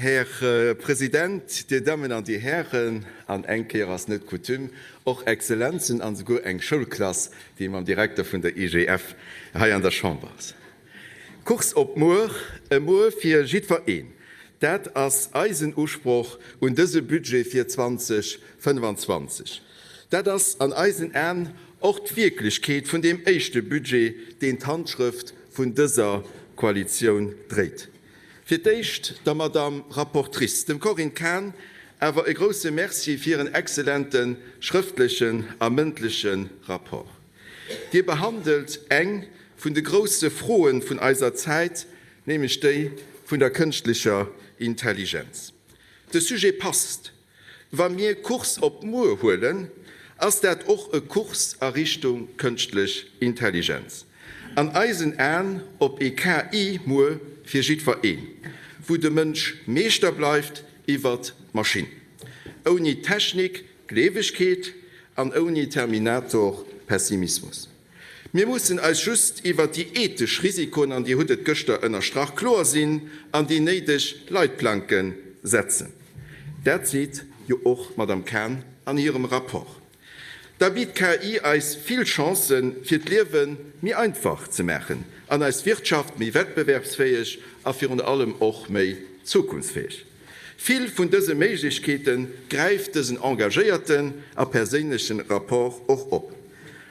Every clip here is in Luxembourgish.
Här President, Dir Dammen an Dir Hären, an eng Kéier ass net Coutume, och Exzellenzen an esouguer eng Schoulklass, déi mam Direkter vun der IGF hei an der Chamber ass. Kurs op muer, e Muer fir jiddwer een, dat ass eisen Usproch un dëse Budget fir 2025. Dat ass an eisen Aen och d'Wierklechkeet vun deem éischte Budget, deen d'Handschrëft vun dëser Koalitioun dréit. Fir d'éischt der Madamm Rapportrice, dem Corinne Cahen, awer e grouse Merci fir hiren exzellente schrëftlechen a mëndleche Rapport. Dir behandelt eng vun de grouse Froe vun eiser Zäit, nämlech déi vun der kënschtlecher Intelligenz. De Sujet passt Wa mir Kurs op muer huelen, ass dat och e Kurs a Richtung kënschtlech Intelligenz. An eisen Aen op e KI-Muer fir jiddwer een, wou de Mënsch Meeschter bleift iwwert d'Maschinn. Ouni Technik-Gleewegkeet an ouni Terminator-Pessimismus. Mir mussen eis just iwwert déi ethesch Risikoen, an Dir hutt et gëschter ënnerstrach, kloer sinn an déi néideg Leitplanke setzen. Dat seet jo och d'Madame Cahen an hirem Rapport. Da bitt d'KI eis vill Chancen, fir d'Liewe méi einfach ze maachen an eis Wirtschaft méi wettbewerbsfäeg a virun allem och méi zukunftsfäeg. Vill vun dëse Méiglechkeete gräift dësen engagéierten a perséinleche Rapport och op.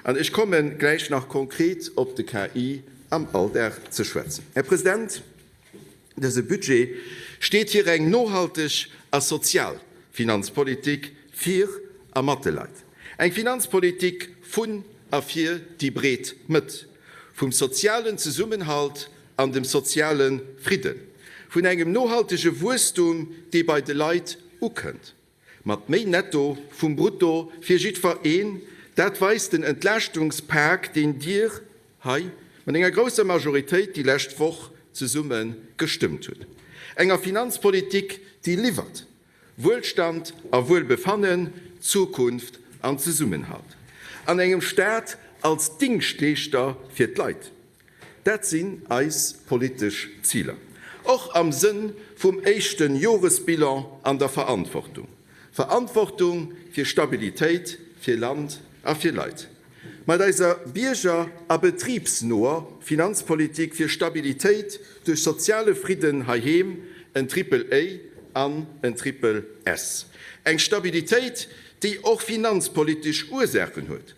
An ech komme gläich nach konkret op de KI am Alldag ze schwätzen. Här President, dëse Budget steet fir eng nohalteg a sozial Finanzpolitik fir a mat de Leit. Eng Finanzpolitik vun a fir déi breet Mëtt, vum sozialen Zesummenhalt an dem soziale Fridden, vun engem nohaltege Wuesstum, dee bei de Leit ukënnt, mat méi Netto vum Brutto fir jiddwer een, dat weist den Entlaaschtungs-Pak, deen Dir hei mat enger grousser Majoritéit déi lescht Woch zesumme gestëmmt hutt. Enger Finanzpolitik, déi liwwert, Wuelstand a Wuelbefannen, Zukunft an Zesummenhalt. An engem Staat als Dingschtleeschter fir d'Leit. Dat sinn eis politesch Ziler, och am Sënn vum éischte Joresbilan an der Verantwortung. Verantwortung fir Stabilitéit fir Land a fir Leit. Mat eiser bierger a betribsnoer Finanzpolitik fir Stabilitéit duerch soziale Fridden heiheem, en Triple A an en Triple S. Eng Stabilitéit, déi och finanzpolitesch Ursaachen huet.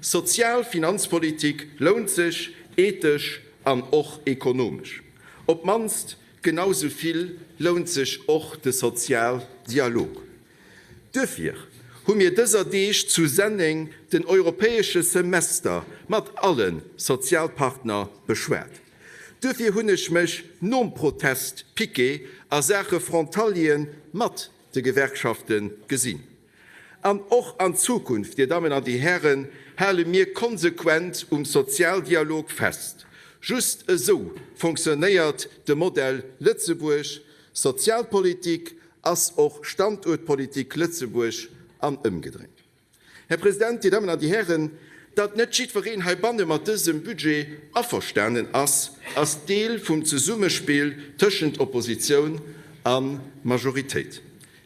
Sozial Finanzpolitik lount sech ethesch an och ekonomesch. Op d'mannst genau sou vill lount sech och de Sozialdialog. Duerfir hu mir dëser Deeg zu Senneng den europäesche Semester mat alle Sozialpartner beschwat. Duerfir hunn ech mech nom Protest-Piquet a Saache Frontalieren mat de Gewerkschafte gesinn. An och an Zukunft, Dir Dammen an Dir Hären, hale mir konsequent um Sozialdialog fest. Just esou fonctionnéiert de Modell Lëtzebuerg. Sozialpolitik ass och Standuertpolitik Lëtzebuerg an ëmgedréint. Här President, Dir Dammen an Dir Hären, datt net jiddwereen heibanne mat dësem Budget averstanen ass, ass Deel vum Zesummespill tëschent Oppositioun a Majoritéit.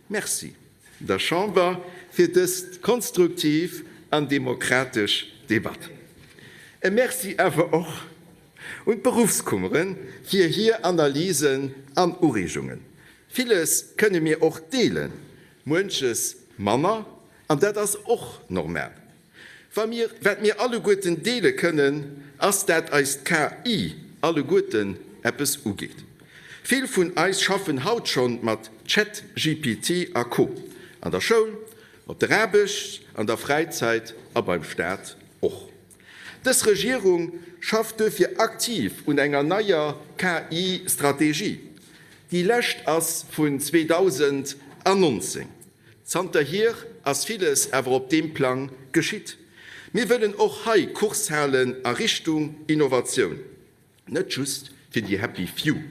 Merci der Chamber fir dës konstruktiv an demokratesch Debatt. E Merci awer och un d'Beruffskummere fir hir Analysen an Ureegungen. Villes kënne mir och deelen, muenches manner, an dat ass och normal. Wa mir, wat mir alleguerten deele kënnen, ass dat eis d'KI alleguerten eppes ugeet. Vill vun eis schaffen haut schonn mat ChatGPT a Co. An der Schoul, op der Aarbecht, an der Fräizäit a beim Staat och. Dës Regierung schafft duerfir aktiv un enger neier KI-Strategie. Déi lescht ass vun 2019. Zanterhier ass villes awer op deem Plang geschitt. Mir wëllen och hei Kurs halen a Richtung Innovatioun, net just fir déi happy few,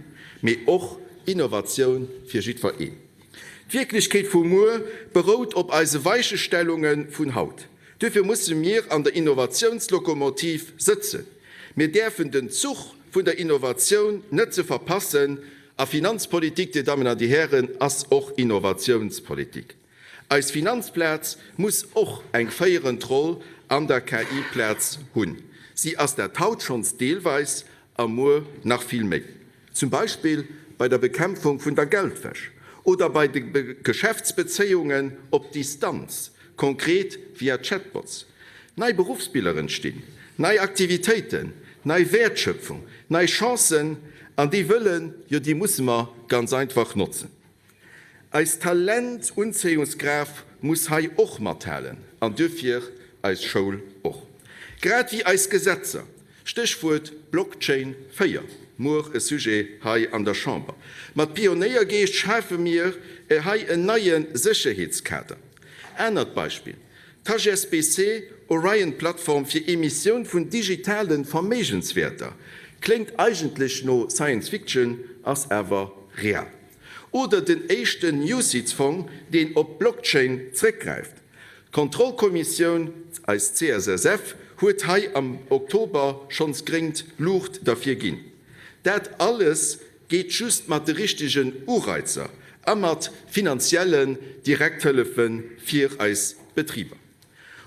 mee och Innovatioun fir jiddwer een. D'Wierklechkeet vu muer berout op eise Weichestellunge vun haut. Duerfir musse mir an der Innovatiounslokomotiv sëtzen. Mir däerfen den Zuch vun der Innovatioun net ze verpassen. A Finanzpolitik, Dir Dammen an Dir Hären, ass och Innovatiounspolitik. Eis Finanzplaz muss och eng féierend Roll an der KI-Plaz hunn. Si ass dat haut schonns deelweis a muer nach vill méi. Zum Beispill bei der Bekämpfung vun der Geldwäsch oder bei de Geschäftsbezéiungen op Distanz, konkret via Chatbots. Nei Beruffsbiller entstinn, nei Aktivitéiten, nei Wäertschöpfung, nei Chancen, an déi wëllen, jo déi musse mer ganz einfach notzen. Eis Talentunzéiungskraaft muss hei och mathalen, an duerfir eis Schoul och. Grad wéi eis Gesetzer, Stéchwuert Blockchain 4, muer e Sujet hei an der Chamber. Mat Pionéiergeescht schafe mir hei en neie Sécherheetskader. Anert Beispill, D'HSBC Orion Plattform fir Emissioun vun digitale Verméigenswäerter. Kléngt eigentlech no Science Fiction, ass awer real. Oder den éischten UCITS-Fong, deen op Blockchain zréckgräift. D'Kontrollkommissioun, eis CSSF, huet hei am Oktober schonns gréngt Luucht derfir ginn. Dat alles geet just mat de richtegen Ureizer a mat finanziellen Direkthëllefe fir eis Betriber.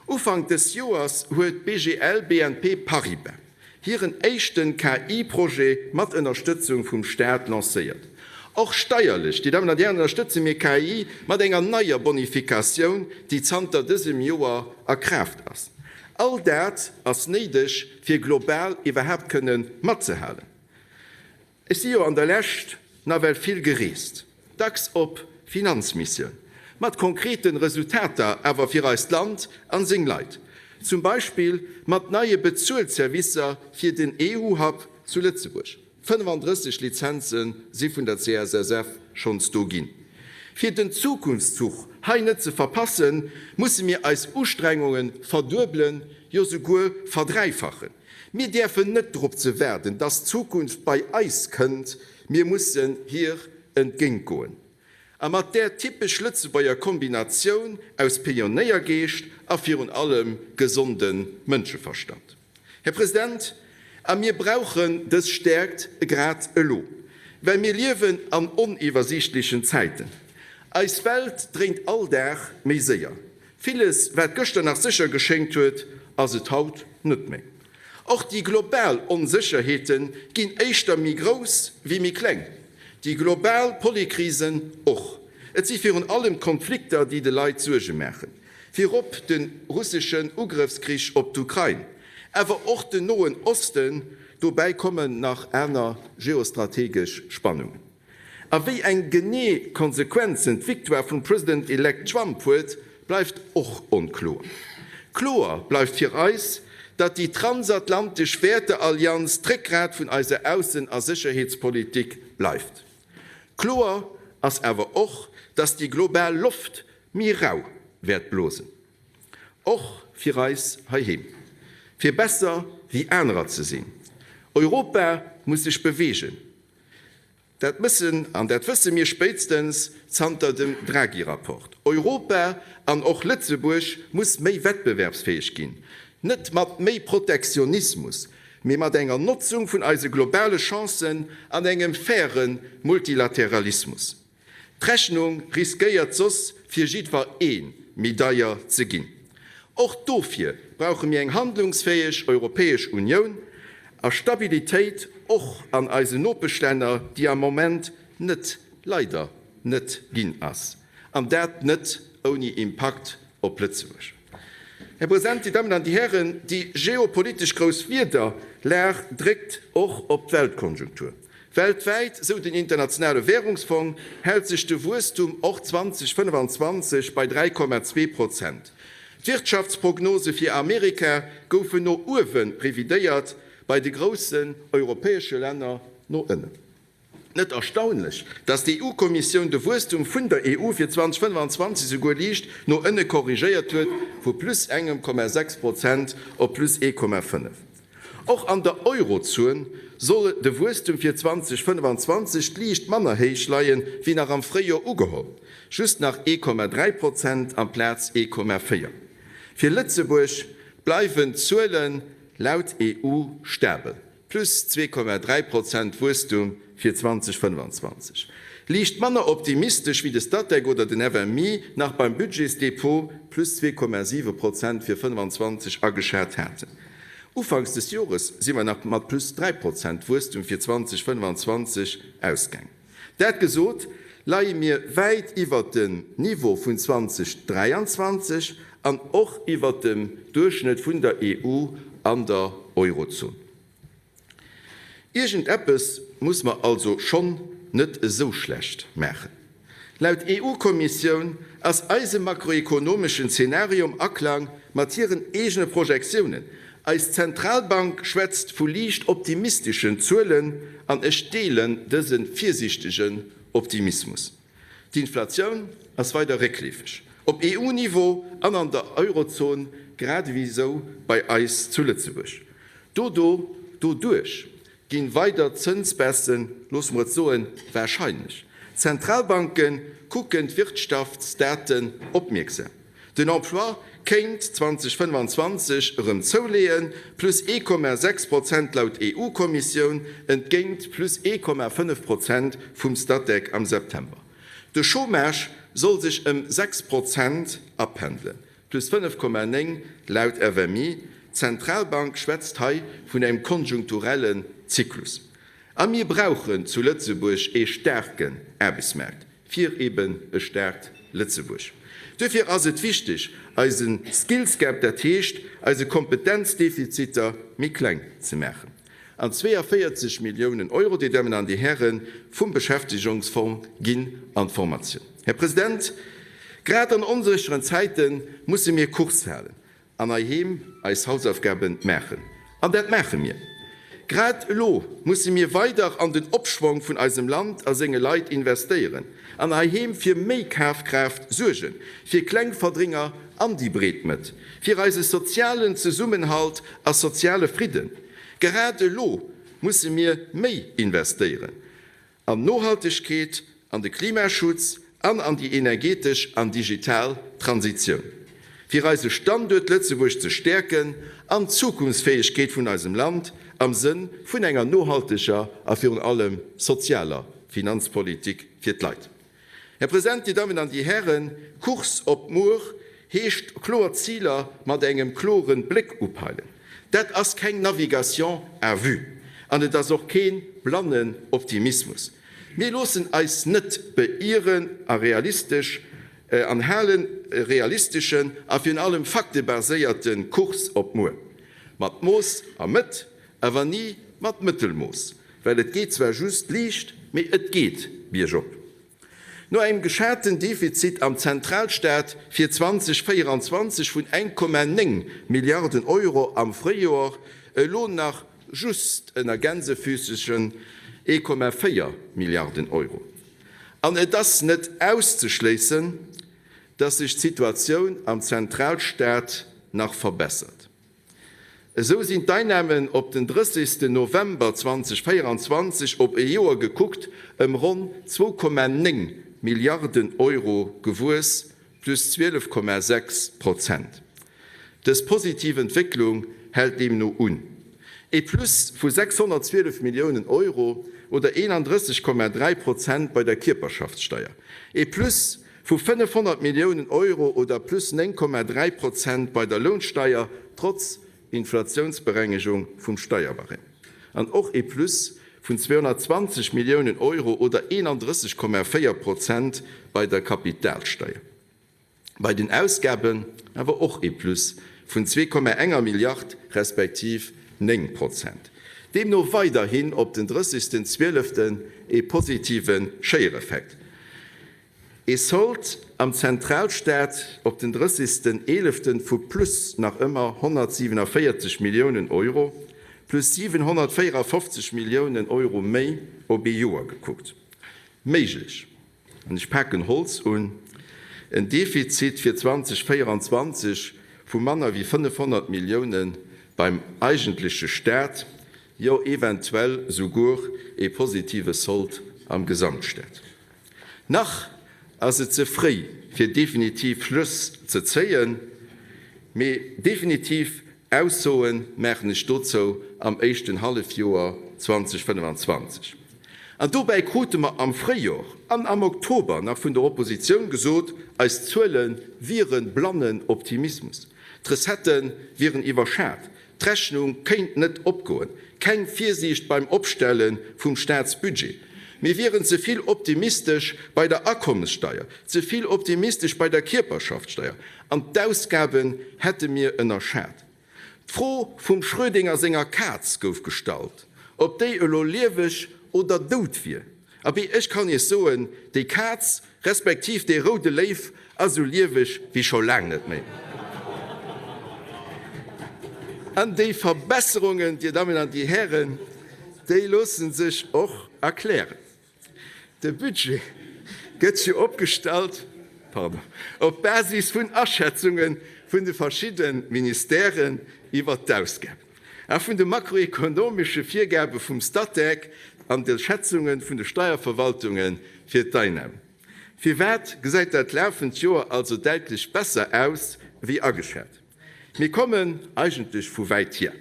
Ufank dës Joers huet BGL BNP Paribas hiren éischte KI-Projet mat Ënnerstëtzung vum Staat lancéiert. Och steierlech, Dir Dammen an Dir Hären, ënnerstëtze mir KI mat enger neier Bonifikatioun, déi zanter dësem Joer a Kraaft ass. All dat ass néideg, fir global iwwerhaapt kënne matzehalen. Ech si jo an der Lescht nawell vill gereest, dacks op Finanzmissioun, mat konkrete Resultater awer fir eist Land an seng Leit, zum Beispill mat neie Bezuelservicer fir den EU-Hub zu Lëtzebuerg, 35 Lizenze si vun der CSSF schonns do ginn. Fir den Zukunftszuch hei net ze verpassen, musse mir eis Ustrengunge verduebelen, jo souguer verdräifachen. Mir däerfen net drop ze waarden, dass d'Zukunft bei eis kënnt, mir mussen hir entgéintgoen. A mat där typesch Lëtzebuerger Kombinatioun aus Pionéiergeescht a virun allem gesonde Mënscheverstand. Här President, a mir brauchen dës Stäerkt grad elo, well mir liewen an oniwwersiichtlechen Zäiten. Eis Welt dréint all Dag méi séier. Villes, wat gëschter nach sécher geschéngt huet, ass et haut net méi. Och déi global Onsécherheete ginn éischter méi grouss wéi méi kleng. Déi global Polykrisen och. Et si virun allem d'Konflikter, déi de Leit Suerge maachen. Virop de russeschen Ugrëffskrich op d'Ukrain, awer och den Noen Osten. Dobäi kommen nach aner geostrategesch Spannungen. A wéi eng genee Konsequenzen d'Victoire vum President-elect Trump huet, bleift och onkloer. Kloer bleift fir eis, datt déi transatlantesch Wäerteallianz d'Réckgrat vun eiser Aussen a Sécherheetspolitik bleift. Kloer ass awer och, datt déi global Loft méi rau wäert blosen. Och fir eis heiheem. Fir besser wéi anerer ze sinn. Europa muss sech beweegen. Dat mëssen an dat wësse mir spéitstens zanter dem Draghi-Rapport. Europa an och Lëtzebuerg muss méi wettbewerbsfäeg ginn, net mat méi Protektionismus, mee mat enger Notzung vun eise globale Chancen an engem faire Multilateralismus. D'Rechnung riskéiert soss fir jiddwer ee méi deier ze ginn. Och dofir brauche mir eng handlungsfäeg Europäesch Unioun a Stabilitéit och an eisen Nopeschlänner, déi am Moment net, leider net ginn ass, an dat net ouni Impakt op Lëtzebuerg. Här President, Dir Dammen an Dir Hären, déi geopolitesch grouss Wiederlag dréckt och op d'Weltkonjunktur. Weltwäit, sou den Internationale Währungsfong, hält sech de Wuesstum och 2025 bei 3,2 Prozent. D'Wirtschaftsprognose fir Amerika goufen no uewe revidéiert, bei de groussen europäesche Länner no ënnen. Net erstaunlech, datt d'EU-Kommissioun de Wuesstum vun der EU fir 2025 souguer liicht no ënne korrigéiert huet, vu plus engem Komma 6 Prozent op plus 1,5. Och an der Eurozon soll de Wuesstum fir 2025 liicht manner héich leien, wéi nach am Fréijoer ugeholl, just nach 1,3 Prozent amplaz 1,4. Fir Lëtzebuerg bleiwen d'Zuele laut EU stabel, plus 2,3 Prozent Wuesstum fir. fir 2025. Liicht manner optimistesch wéi de Statec oder den FMI nach beim Budgetsdepot, plus 2,7 Prozent fir 25, ageschat haten. Ufanks des Jores si mer nach mat plus 3 Prozent Wuesstum fir 2025 ausgaang. Dat gesot, leie mir wäit iwwert dem Niveau vun 2023 an och iwwert dem Duerchschnëtt vun der EU an der Eurozon. Iergendeppes muss mer also schonn net esou schlecht maachen. Laut EU-Kommissioun ass eise makroekonomeschen Zenario am Aklang mat hiren eegene Projektiounen. Eis Zentralbank schwätzt vu liicht optimisteschen Zuelen an ech deelen dëse virsiichtegen Optimismus. D'Inflatioun ass weider réckleefeg, op EU-Niveau an an der Eurozon, grad ewéi esou bei eis zu Lëtzebuerg. Dodo Doduerch ginn weider Zënsbaissen, loosse mer et soen, warscheinlech. D'Zentralbanke kucken d'Wirtschaftsdaten opmierksam. Den Emploi kéint 2025 erëm zouleeën, plus 1,6 Prozent laut EU-Kommissioun, entgéint plus 1,5 Prozent vum Statec am September. De Chômage soll sech ëm 6 Prozent apendelen, plus 5,9 laut FMI. D'Zentralbank schwätzt hei vun engem konjunkturellen Zyklus. A mir brauchen zu Lëtzebuerg ee staarken Aarbechtsmaart, fir eeben e staarkt Lëtzebuerg. Duerfir ass et wichteg, eise Skills Gap, dat heescht eise Kompetenzdefiziter, méi kleng ze maachen. An 42 Milliounen Euro, Dir Dammen an Dir Hären, vum Beschäftigungsfong ginn an d'Formatioun. Här President, grad an onsécheren Zäite musse mir Kurs halen. An heiheem eis Hausaufgaben maachen. An dat maache mir. Grad elo musse mir weider an den Opschwong vun eisem Land a senge Leit investéieren an heiheem fir méi Kafkraaft suergen, fir Klengverdringer an déi breet Mëtt, fir eise sozialen Zesummenhalt a soziale Fridden. Grad elo musse mir méi investéieren. An d'Nohaltegkeet, an de Klimaschutz an an déi energetesch an digital Transitioun, fir eise Standuert Lëtzebuerg ze stäerken an d'Zukunftsfäegkeet vun eisem Land am Sënn vun enger nohalteger a virun allem sozialer Finanzpolitik fir d'Leit. Här President, Dir Dammen an Dir Hären, Kurs op muer heescht kloer Ziler mat engem klore Bléck upeilen. Dat ass keng Navigation à vue an et ass och kee blannen Optimismus. Mir loossen eis net beieren a realistesch an halen e realisteschen a virun allem faktebaséierte Kurs op muer. Mat Mooss a Mëtt, awer ni mat Mëttelmooss. Well et geet zwar just liicht, mee et geet biergop. No engem geschaten Defizit am Zentralstaat fir 2024 vun 1,9 Milliarden Euro am Fréijoer, elo nach just ënner Gänsefüsschen 1,4 Milliarden Euro. An et ass net auszeschléissen, dass sech d'Situatioun am Zentralstaat nach verbessert. Esou sinn d'Einnamen op den 30 November 2024 op e Joer gekuckt ëm ronn 2,9 Milliarden Euro gewuess, plus 12,6 Prozent. Dës positiv Entwécklung hält deemno un. E Plus vu 612 Milliounen Euro oder 31,3 Prozent bei der Kierperschaftssteier, e Plus Vu 500 Milliounen Euro oder plus 9,3 Prozent bei der Lounsteier, trotz Inflatiounsberengegung vum Steierbarème. An och ee Plus vun 220 Milliounen Euro oder 31,4 Prozent bei der Kapitalsteier. Bei den Ausgaben awer och ee Plus vun 2,enger Milliard respektiv 9 Prozent. Deemno weiderhin op den 30. Zwieleften ee positive Schéiereffekt. Ee Sold am Zentralstaat op den 30. Eeleften vu plus nach ëmmer 147 Milliounen Euro, plus 754 Milliounen Euro méi op ee Joer gekuckt. Méiglech, an ech paken Holz un, en Defizit fir 2024 vu manner wéi 500 Millioune beim eigentleche Staat, jo eventuell souguer ee positive Sold am Gesamtstaat. Nach ass et ze fréi fir definitiv Schlëss ze zéien, mee definitiv Aussoe maachen ech dozou am éischten Hallefjoer 2025. An dobäi krute mer am Fréijor an am Oktober nach vun der Oppositioun gesot, eis Zuele wiere blannen Optimismus, d'Recettë wieren iwwerschat, d'Rechnung kéint net opgoen, keng Virsiicht beim Opstelle vum Staatsbudget, mir wieren ze vill optimistesch bei der Akommessteier, ze vill optimistesch bei der Kierperschaftssteier an d'Ausgaben hätte mir ënnerschat. D'Fro vum Schrödinger senger Kaz gouf gestallt, ob déi elo lieweg oder dout wier. Abee, ech kann Iech soen, déi Kaz, respektiv dee roude Léiw ass esou lieweg wéi scho laang net méi. An déi Verbesserungen, Dir Dammen an Dir Hären, déi loosse sech och erklären. De Budget gëtt jo opgestallt, pardon, op Basis vun Aschätzunge vun de verschidde Ministèren iwwert d'Ausgaben a vun de makroekonomesche Virgabe vum Statec an de Schätzunge vun de Steierverwaltunge fir d'Einnamen. Firwat gesäit dat lafend Joer also däitlech besser aus wéi ageschat? Mir kommen eigentlech vu wäit hier.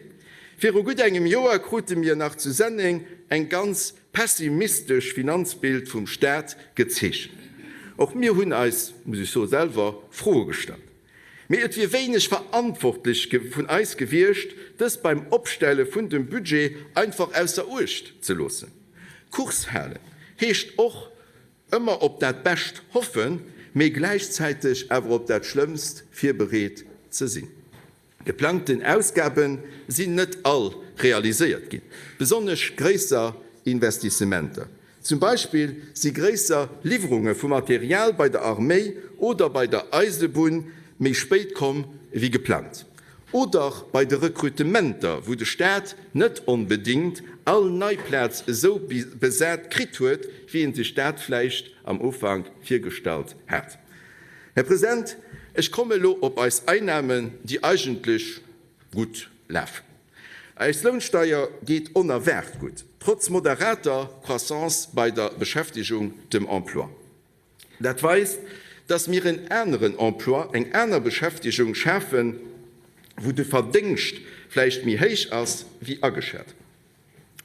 Viru gutt engem Joer krute mir nach zu Senneng eng ganz pessimistesch Finanzbild vum Staat gezeechent. Och mir hunn eis, muss ech soen, selwer Froe gestallt. Mee et wier wéineg verantwortlech vun eis gewiescht, dës beim Opstelle vun dem Budget einfach ausser Uecht ze loossen. Kurs halen heescht och, Ëmmer op dat Bescht hoffen, mee gläichzäiteg awer op dat Schlëmmst virbereet ze sinn. Geplangten Ausgabe sinn net all realiséiert ginn, besonnesch gréisser Investissementer. Zum Beispill si gréisser Liwwerunge vu Material bei der Arméi oder bei der Eisebunn méi spéit komm wéi geplangt. Oder bei de Rekrutementer, wou de Staat net onbedéngt all nei Plaz esou besat kritt huet, wéi ee sech dat vläicht am Ufank virgestallt hat. Här President, ech komme elo op eis Einnamen, déi eigentlech gutt lafen. Eis Lounsteier geet onerwaart gutt, trotz moderater Croissance bei der Beschäftegung, dem Emploi. Dat weist, dass mir en aneren Emploi, eng aner Beschäftegung schafen, wou de Verdéngscht vläicht méi héich ass wéi ageschat.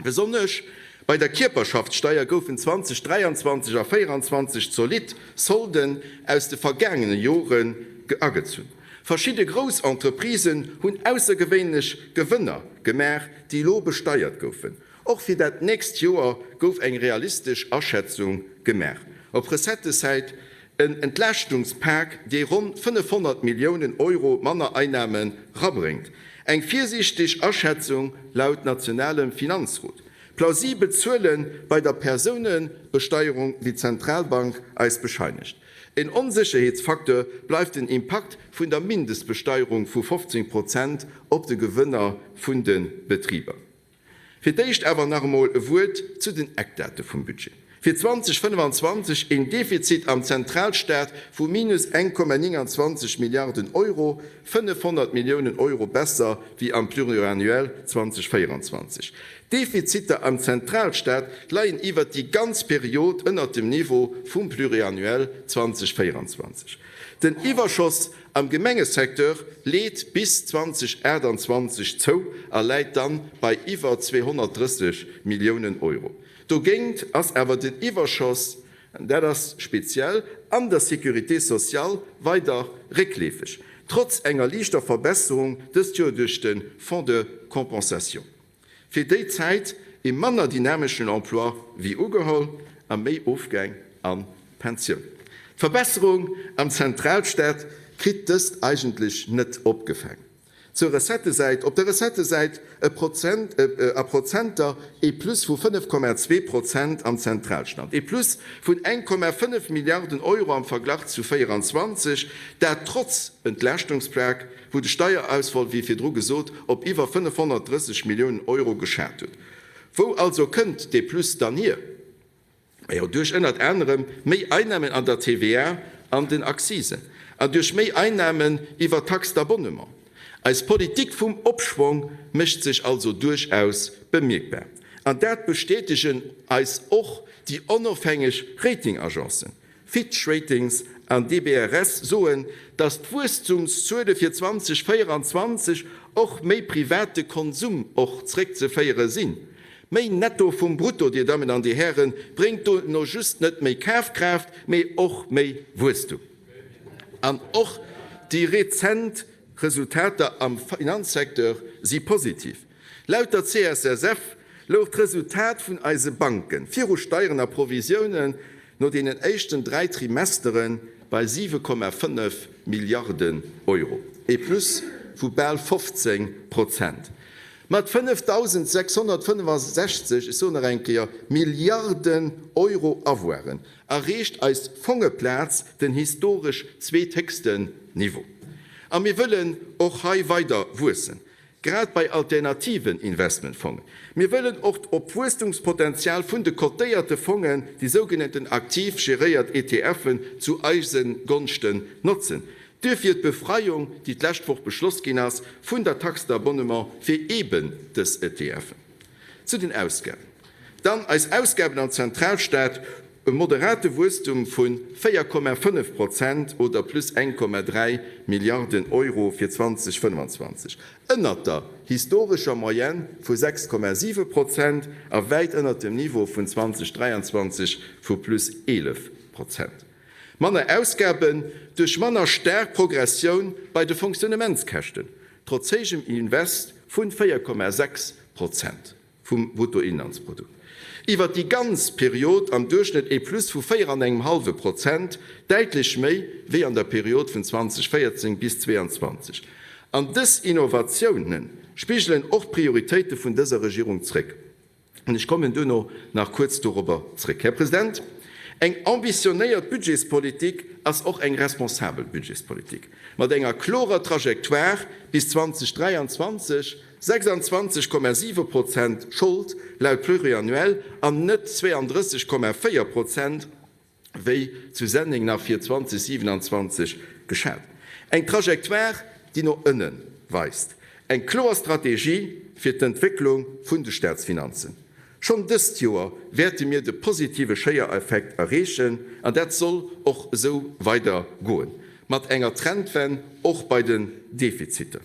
Besonnesch bei der Kierperschaftssteier goufen 2023 a 2024 zolidd Solden aus de vergaangene Joren agezunn. Verschidde grouss Entreprisen hunn aussergewéinlech Gewënner gemaach, déi elo besteiert goufen. Och fir dat nächst Joer gouf eng realistesch Aschätzung gemaach. Op Recettësäit en Entlaaschtungspak, dee ronn 500 Milliounen Euro manner Einname rabréngt. Eng virsiichteg Aschätzung laut nationalem Finanzrot. Plausibel Zuele bei der Persounebesteierung, wéi d'Zentralbank eis bescheinegt. En Onsécherheetsfacteur bleift den Impakt vun der Mindestbesteierung vu 15 Prozent op de Gewënner vun de Betriber. Fir d'éischt awer nach emol e Wuert zu den Eckdate vum Budget. Fir 2025 een Defizit am Zentralstaat vu minus 1,29 Milliarden Euro, 500 Milliounen Euro besser wéi am Pluriannuel 2024. D'Defizitter am Zentralstaat leien iwwert déi ganz Period ënnert dem Niveau vum Pluriannuel 2024. Den Iwwerschoss Am Gemengesecteur leet bis 2028 zou a läit dann bei iwwer 230 Milliounen Euro. Dogéint ass awer den Iwwerschoss, an dat ass speziell, an der Sécurité sociale weider réckleefeg, trotz enger liichter Verbesserung dëst Joer duerch de Fonds de compensation. Fir déi Zäit ee manner dynameschen Emploi wéi ugeholl a méi Ofgäng an d'Pensioun. D'Verbesserung am Zentralstaat kritt dëst eigentlech net opgefaang. Zur Recettësäit, Op der Recettësäit e Prozent, a Prozenter ee Plus vu 5,2 Prozent am Zentralstand, ee Plus vun 1,5 Milliarden Euro am Verglach zu 24, dat trotz Entlaaschtungspak, wou de Steierausfall, wéi virdru gesot, op iwwer 530 Milliounen Euro geschat huet. Wou also kënnt dee Plus dann hier? Majo, duerch ënnert anerem méi Einnamen an der TVA an den Accisen an duerch méi Einnamen iwwer d'Taxe d'abonnement. Eis Politik vum Opschwong mécht sech also duerchaus bemierkbar. An dat bestätegen eis och déi onofhängeg Ratingagencen. Fitch Ratings an DBRS soen, datt d'Wuesstumszuele fir 2024 och méi private Konsum och zréckzeféiere sinn. Méi Netto vum Brutto, Dir Dammen an Dir Hären, bréngt dono just net méi Kafkraaft, mee och méi Wuesstum. An och déi rezent Resultater am Finanzsecteur si positiv. Laut der CSSF louch d'Resultat vun eise Banke viru Steieren a Provisiounen no deenen éischten 3 Trimestere bei 7,5 Milliarden Euro, e Plus vu bal 15 Prozent. Mat 5.665, ech soen nach eng Kéier, Milliarden Euro Avoiren erreecht eis Fongeplaz den historesch zweethéchsten Niveau. A mir wëllen och hei weider wuessen, grad bei alternativen Investmentfongen. Mir wëllen och op d'Wuesstumspotenzial vun de cotéierte Fongen, déi sougenannten aktiv geréiert ETFen, zu eise Gonschten notzen. Duerfir d'Befreiung, déi d'lescht Woch beschloss ginn ass, vun der Taxe d'abonnement fir eeben dës ETFen. Zu den Ausgaben dann, Eis Ausgaben am Zentralstaat, e moderate Wuesstum vu 4,5 Prozent oder plus 1,3 Milliarden Euro fir 2025, ënnert der historescher Moyenne vu 6,7 Prozent a wäit ënnert dem Niveau vun 2023 vu plus 11 Prozent. Manner Ausgaben duerch manner staark Progressioun bei de Fonctionnementskäschten, trotz héijem Invest vun 4,6 Prozent vum Bruttoinlandsprodukt. Iwwert déi ganz Period am Duerchschnëtt ee Plus vu 4 an engem hallwe Prozent, däitlech méi wéi an der Period vun 2014 bis 2022. An dës Innovatioune spigelen och d'Prioritéite vun dëser Regierung zréck. An ech kommen duerno nach kuerz dorobber zréck. Här President, eng ambitionéiert Budgetspolitik ass och eng responsabel Budgetspolitik mat enger klorer Trajectoire bis 2023, 26,7 Prozent Schold laut Pluriannuel an net 32,4 Prozent, wéi zu Senneng nach fir 2027 geschat. Eng Trajectoire, déi no ënne weist. Eng kloer Strategie fir d'Entwécklung vun de Staatsfinanzen. Schonn dëst Joer wäerte mir de positive Schéiereffekt erreechen an dat soll och esou weider goen, mat enger Trendwenn och bei den Defiziter.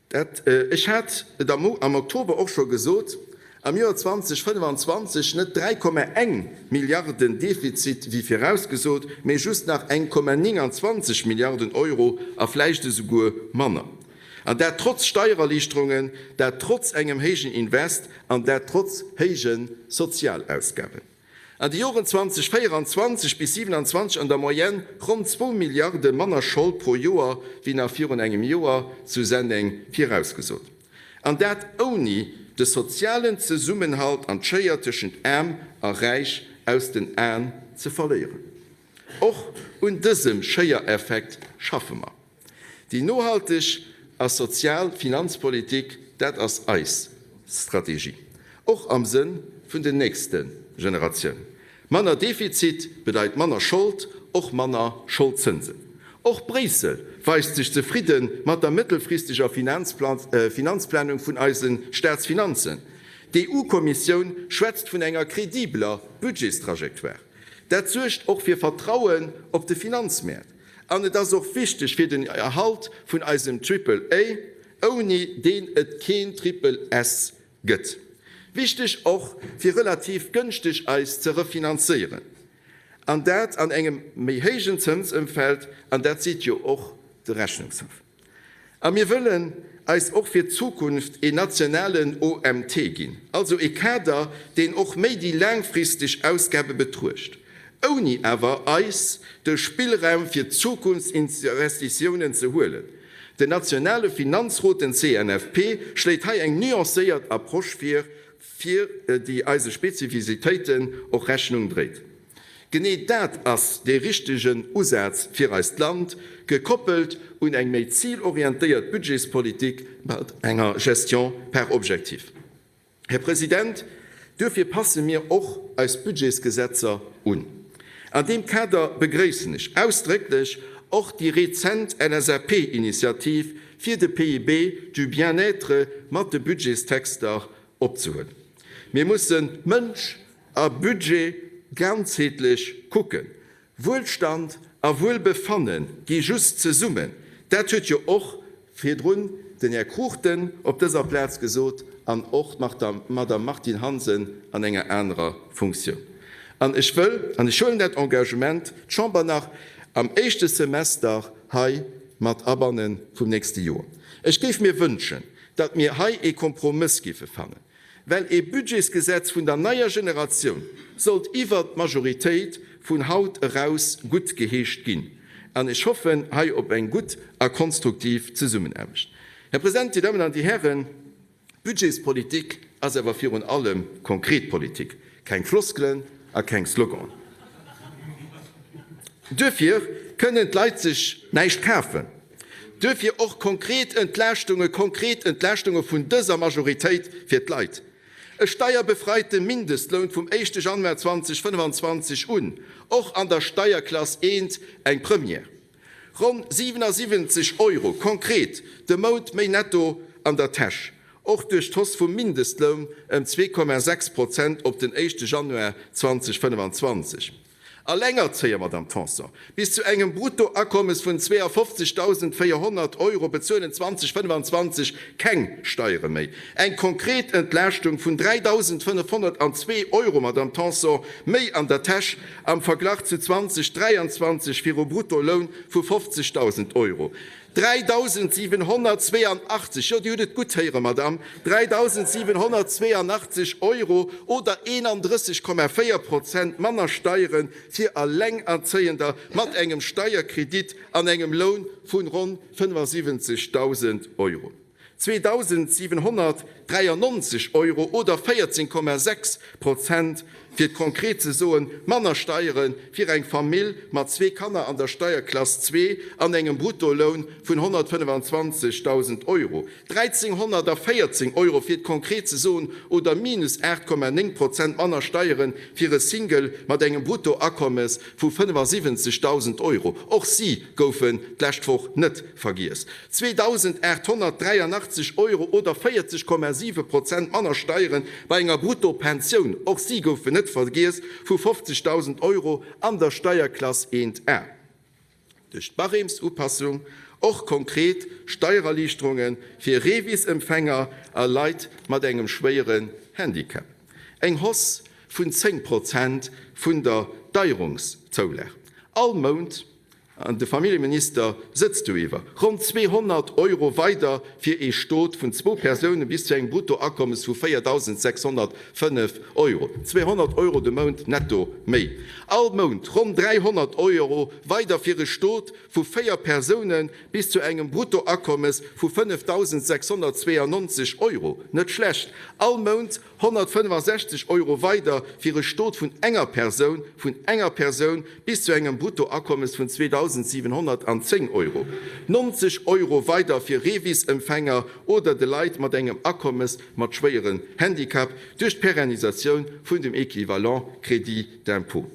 Dat, ech hat et am Oktober och scho gesot, am Joer 2025 net 3,1 Milliarden Defizit wéi virausgesot, mee just nach 1,29 Milliarden Euro a vläicht esouguer manner. An dat trotz Steiererliichterungen, dat trotz engem héijen Invest an dat trotz héije Sozialausgaben. An de Joren 2024 bis 27 an der Moyenne ronn zwou Milliarde manner Schold pro Joer wéi nach virun engem Joer zu Senneng virausgesot. An dat ouni de sozialen Zesummenhalt an d'Schéier tëschent Aarm a Räich aus den Aen ze verléieren. Och un dësem Schéiereffekt schaffe mer. Déi nohalteg a sozial Finanzpolitik, dat ass eis Strategie, och am Sënn vun den nächste Generatiounen. Manner Defizit bedeit manner Schold, och manner Scholdzënsen. Och Bréissel weist sech zefridde mat der mëttelfristeger Finanzplanung vun eise Staatsfinanzen. D'EU-Kommissioun schwätzt vun enger kredibeler Budgetstrajectoire. Dat suergt och fir Vertrauen op de Finanzmäert. An et ass och wichteg fir den Erhalt vun eisem Triple A, ouni deen et keen Triple S gëtt. Wichteg och fir relativ gënschteg eis ze refinanzéieren, an dat an engem méi héijen Zënsëmfeld, an dat seet jo och de Rechnungshaff. A mir wëllen eis och fir d'Zukunft een nationalen OMT ginn, also e Kader, deen och méi déi laangfristeg Ausgabe betruecht, ouni awer eis de Spillraum fir Zukunftsinvestitiounen ze huelen. Den nationale Finanzrot, den CNFP, schléit hei eng nuancéiert Approche vir, fir déi eise Spezifisitéiten och Rechnung dréit. Genee dat ass dee richtegen Usaz fir eist Land, gekoppelt un eng méi zilorientéiert Budgetspolitik mat enger Gestion par objectifs. Här President, duerfir passe mir och eis Budgetsgesetzer un. An deem Kader begréissen ech ausdrécklech och déi rezent LSAP-Initiativ, fir de PIB du bien-être mat de Budgetstexter opzehuelen. Mir mussen Mënsch a Budget ganzheetlech kucken. Wuelstand a Wuelbefanne gi just zesummen. Dat huet jo och virdrun den Här Cruchten op dëser Plaz gesot. an och d'Madame Martine Hansen an enger anerer Funktioun. An ech wëll, an ech huelen dat Engagement, d'Chamber nach am éischte Semester hei mat abanne vum nächste Joer. Ech géif mir wënschen, datt mir hei ee Kompromëss géife fannen, well ee Budgetsgesetz vun der neier Generatioun sollt iwwert d'Majoritéit vun haut eraus guttgeheescht ginn. An ech hoffen hei op eng gutt a konstruktiv Zesummenaarbecht. Här President, Dir Dammen an Dir Hären, Budgetspolitik ass awer virun allem konkret Politik, keng Floskelen a keng Sloganen. Duerfir kënnen d'Leit sech näischt kafen. Duerfir och konkret Entlaaschtunge, konkret Entlaaschtunge vun dëser Majoritéit fir d'Leit. E steierbefreite Mindestloun vum éischte Januar 2025 un, och an der Steierklass eent, eng Première. Ronn 77 Euro konkret de Mount méi netto an der Täsch, och duerch d'Hausse vum Mindestloun ëm 2,6 Prozent op den éischte Januar 2025. Allengerzéier, Madamm Tanson, bis zu engem Bruttoakommes vun 52.400 Euro bezuelen 2025 keng Steiere méi. Eng konkret Entlaaschtung vun 3.502 Euro, Madamm Tanson, méi an der Täsch am Verglach zu 2023 viru Bruttoloun vu 50.000 Euro. 3.782, jo, Dir hutt et gutt héieren, Madamm, 3.782 Euro oder 31,4 Prozent manner Steiere fir Allengerzéiender mat engem Steierkredit an engem Loun vu ronn 75.000 Euro. 2.793 Euro oder 14,6 Prozent, fir et konkret ze soen, manner Steiere fir eng Famill mat zwee Kanner an der Steierklass zwee an engem Bruttoloun vun 125.000 Euro. 1.314 Euro, fir et konkret ze soen, oder minus 8,9 Prozent manner Steiere fir e Single mat engem Bruttoakommes vu 75.000 Euro. Och si goufen d'lescht Woch net vergiess. 2.883 Euro oder 40,7 Prozent manner Steiere bei enger Bruttopensioun, och si goufen net vergiess, vu 50.000 Euro an der Steierklass 1a. Duerch d'Barèmesupassung och konkret Steiererliichterunge fir REVIS-Empfänger a Leit mat engem schwéieren Handicap. Eng Hausse vun 10 Prozent vun der Deierungszoulag all Mount. An de Familljeminister sëtzt doiwwer. Ronn 200 Euro weider fir ee Stot vun zwou Persoune bis zu engem Bruttoakommes vu 4.605 Euro. 200 Euro de Mount netto méi. All Mount ronn 300 Euro weider fir e Stot vu véier Persoune bis zu engem Bruttoakommes vu 5.692 Euro. Net schlecht. All Mount 165 Euro weider fir e Stot vun enger Persoun, vun enger Persoun, bis zu engem Bruttoakommes vun 2.710 Euro, 90 Euro weider fir REVIS-Empfänger oder de Leit mat engem Akommes mat schwéieren Handicap duerch d'Perennisatioun vun dem Equivalent Crédit d'impôt.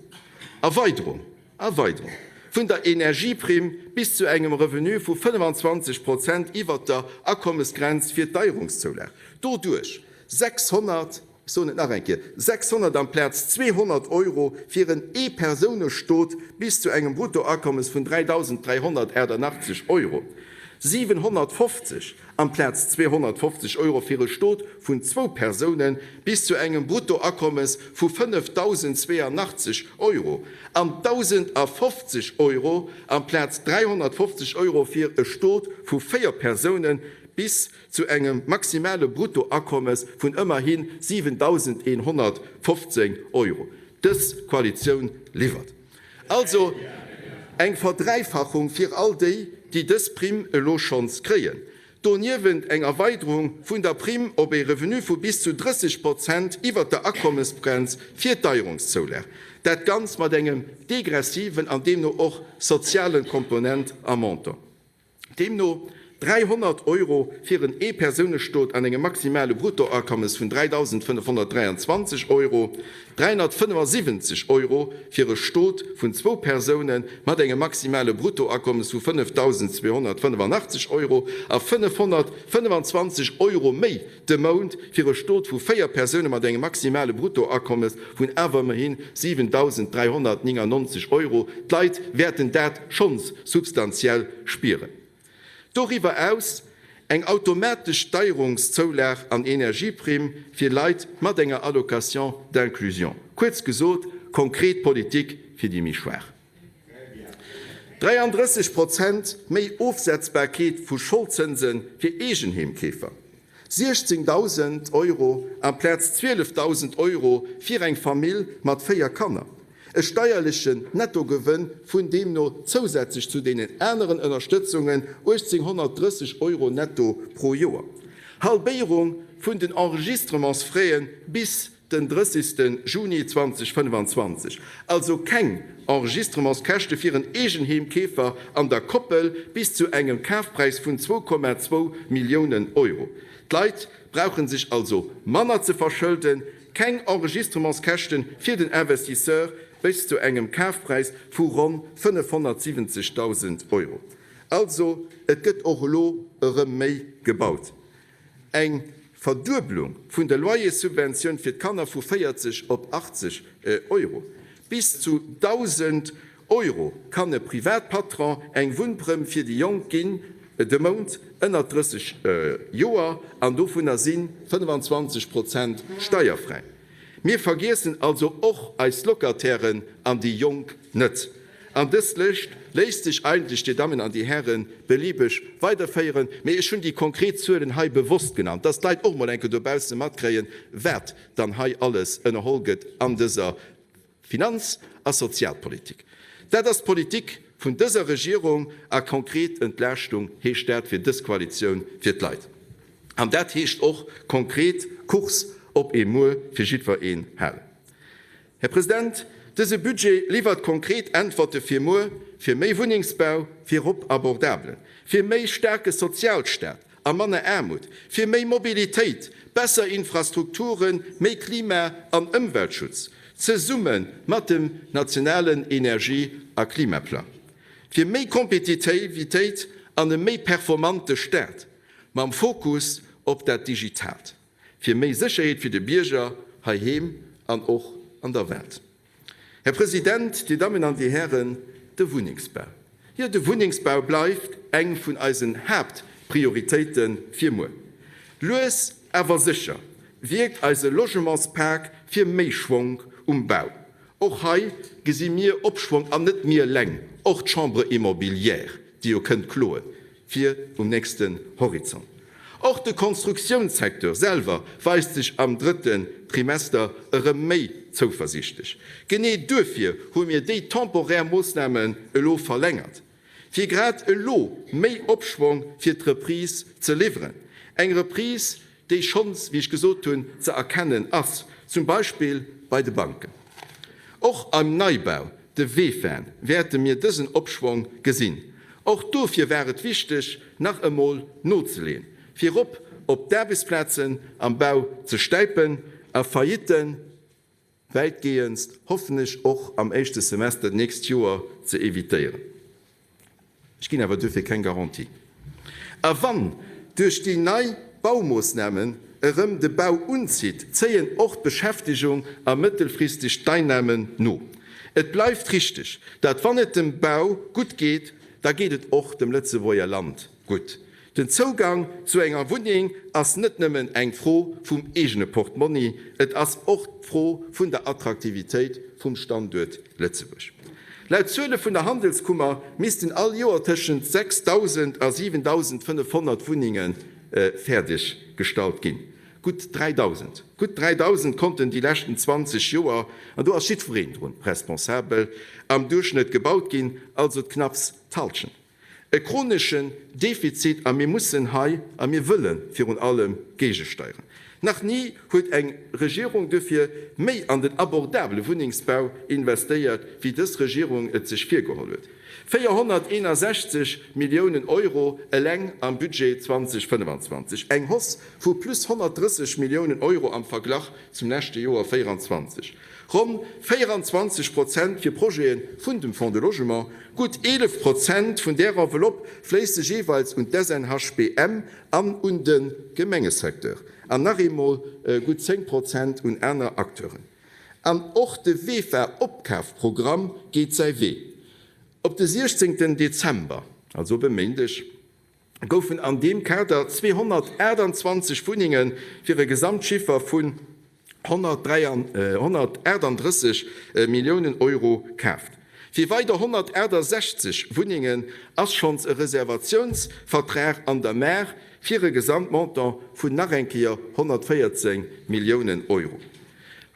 Erweiderung, Erweiderung vun der Energieprimm bis zu engem Revenu vu 25 Prozent iwwert der Akommesgrenz fir d'Deierungszoulag. Doduerch 600, ech soen et nach eng Kéier, 600 amplaz 200 Euro fir en Eepersounestot bis zu engem Bruttoakommes vun 3.388 Euro, 750 amplaz 250 Euro fir e Stot vun zwou Persoune bis zu engem Bruttoakommes vu 5.082 Euro an 1.050 Euro amplaz 350 Euro fir e Stot vu véier Persoune bis zu engem maximale Bruttoakommes vun ëmmerhi 7.115 Euro. Dës Koalitioun liwwert also eng Verdräifachung fir all déi, déi dës Primm elo schonns kréien. Doniewent eng Erweiderung vun der Primm op ee Revenu vu bis zu 30 Prozent iwwert der Akommesgrenz fir d'Deierungszoulag. Dat Ganzt mat engem degressiven an deemno och soziale Komponent am Montant. Deemno 300 Euro fir en Eepersounestot an engem maximale Bruttoakommes vun 3.523 Euro, 375 Euro fir e Stot vun zwou Persoune mat engem maximale Bruttoakommes vu 5.285 Euro a 525 Euro méi de Mount fir e Stot vu véier Persoune mat engem maximale Bruttoakommes vun awer ëmmerhi 7.399 Euro. D'Leit wäerten dat schonns substantiell spieren. Doriwwer eraus. Eng automatesch Steierungszoulag an Energieprimm fir Leit mat enger Allocation d'inclusion. Kuerz gesot, konkret Politik fir déi méi Schwaach. 33 Prozent méi Ofsetzbarkeet vu Scholdzënse fir Eegenheemkeefer. 16.000 Euro amplaz 12.000 Euro fir eng Famill mat 4 Kanner, e steierlechen Nettogewënn vun deemno zousätzlech zu deenen aneren Ënnerstëtzungen 1.830 Euro netto pro Joer, Halbéierung vun den Enregistrementsfraie bis den 30. Juni 2025, also keng Enregistrementskäschte fir en Eegenheemkeefer an der Koppel bis zu engem Kafpräis vun 2,2 Milliounen Euro. D'Leit brauche sech also manner ze verschëlden, keng Enregistrementskäschte fir den Investisseur bis zu engem Kafpräis vu ronn 570.000 Euro. Also et gëtt och elo erëm méi gebaut. Eng Verdueblung vun der Loyerssubventioun fir d'Kanner vu 40 op 80 Euro. Bis zu 1.000 Euro kann e Privatpatron eng Wunnprëmm fir déi Jonk ginn, de Mount, ënnert 30 Joer, an dovunner si 25 Prozent steierfräi. Mir vergiessen also och eis Locatairen an déi Jonk net. An dës Lëscht léisst sech eigentlech, Dir Dammen an Dir Hären, beliebeg weiderféieren, mee ech hunn déi konkret Zuelen hei bewosst genannt, dass d'Leit och mol eng Kéier dobausse matkréien, wat dann hei alles ënnerholl gëtt an dëser Finanz a Sozialpolitik. Dat ass d'Politik vun dëser Regierung a konkret Entlaaschtung heescht dat fir dës Koalitioun fir d'Leit. An dat heescht och konkret Kurs op ee Muer fir jiddwereen halen. Här President, dëse Budget liwwert konkret Äntwerte fir muer, fir méi Wunnengsbau, virop abordabelen, fir méi staarke Sozialstaat a manner Aarmut, fir méi Mobilitéit, besser Infrastrukturen, méi Klima an Ëmweltschutz, zesumme mat dem nationalen Energie a Klimaplang, fir méi Kompetitivitéit an e méi performante Staat, mam Fokus op dat Digitaalt. Fir méi Sécherheet fir de Bierger heiheem an och an der Welt. Här President, Dir Dammen an Dir Hären, de Wunnengsbau, jo, de Wunnengsbau bleift eng vun eisen Haaptprioritéite fir muer. Lues awer sécher wierkt eise Logementspak fir méi Schwonk um Bau. Och hei gesi mir Opschwong, an net mir eleng, och d'Chambre immobilière, déi jo kënnt kloen, fir um nächsten Horizont. Och de Konstruktiounssecteur selwer weist sech am drëtten Trimester erëm méi zouversiichtlech. Genee duerfir hu mir déi temporär Moossnamen elo verlängert, fir grad elo méi Opschwong fir d'Reprise ze liwweren. Eng Reprise, déi schonns, wéi ech gesot hunn, ze erkennen ass, zum Beispill bei de Banken. Och am Neibau, de VEFAen, wäerte mir dësen Opschwong gesinn. Och dofir war et wichteg, nach emol nozeleeën, virop op d'Aarbechtsplazen am Bau ze stäipen a Faillitten wäitgeeëndst, hoffen ech, och am éischte Semester d'nächst Joer ze evitéieren. Ech ginn awer duerfir keng Garantie. A wann duerch déi nei Baumoossnamen erëm de Bau unzitt, zéien och d'Beschäftegung a mëttelfristeg d'Einnamen no. Et bleift richteg, datt wann et dem Bau gutt geet, da geet et och dem Lëtzebuerger Land gutt. Den Zougang zu enger Wunneng ass net nëmmen eng Fro vum eegene Portmonni, et ass och d'Fro vun der Attraktivitéit vum Standuert Lëtzebuerg. Laut Zuele vun der Handelskummer missten all Joer tëschent 6.000 a 7.500 Wunnenge fäerdeg gestallt ginn. Gutt 3.000, gutt 3.000 konnten déi leschten 20 Joer, an do ass jiddwereen drun responsabel, am Duerchschnëtt gebaut ginn, also knapps d'Hallschent. E chroneschen Defizit a mir mussen hei, a mir wëlle virun allem géigesteieren. Nach ni huet eng Regierung duerfir méi an den abordabele Wunnengsbau investéiert, wéi dës Regierung et sech virgeholl huet, 461 Milliounen Euro eleng am Budget 2025, eng Hausse vu plus 130 Milliounen Euro am Verglach zum leschte Joer 24. Ronn 24 Prozent fir Projete vun dem Fonds de Logement, gutt 11 Prozent vun där Enveloppe fléisse jeeweils un d'SNHBM an un de Gemengesecteur an nach eemol gutt 10 Prozent un aner Acteuren. An och de VEFA-Opkafprogramm geet säi Wee. Op de 16 Dezember, also op e Méindeg. goufen an deem Kader 228 Wunnenge fir e Gesamtchiffer vun 138 Milliounen Euro kaaft. Fir weider 168 Wunnengen ass schonns e Reservatiounsvertrag an der Maach fir e Gesamtmontant vun nach eng Kéier 114 Milliounen Euro.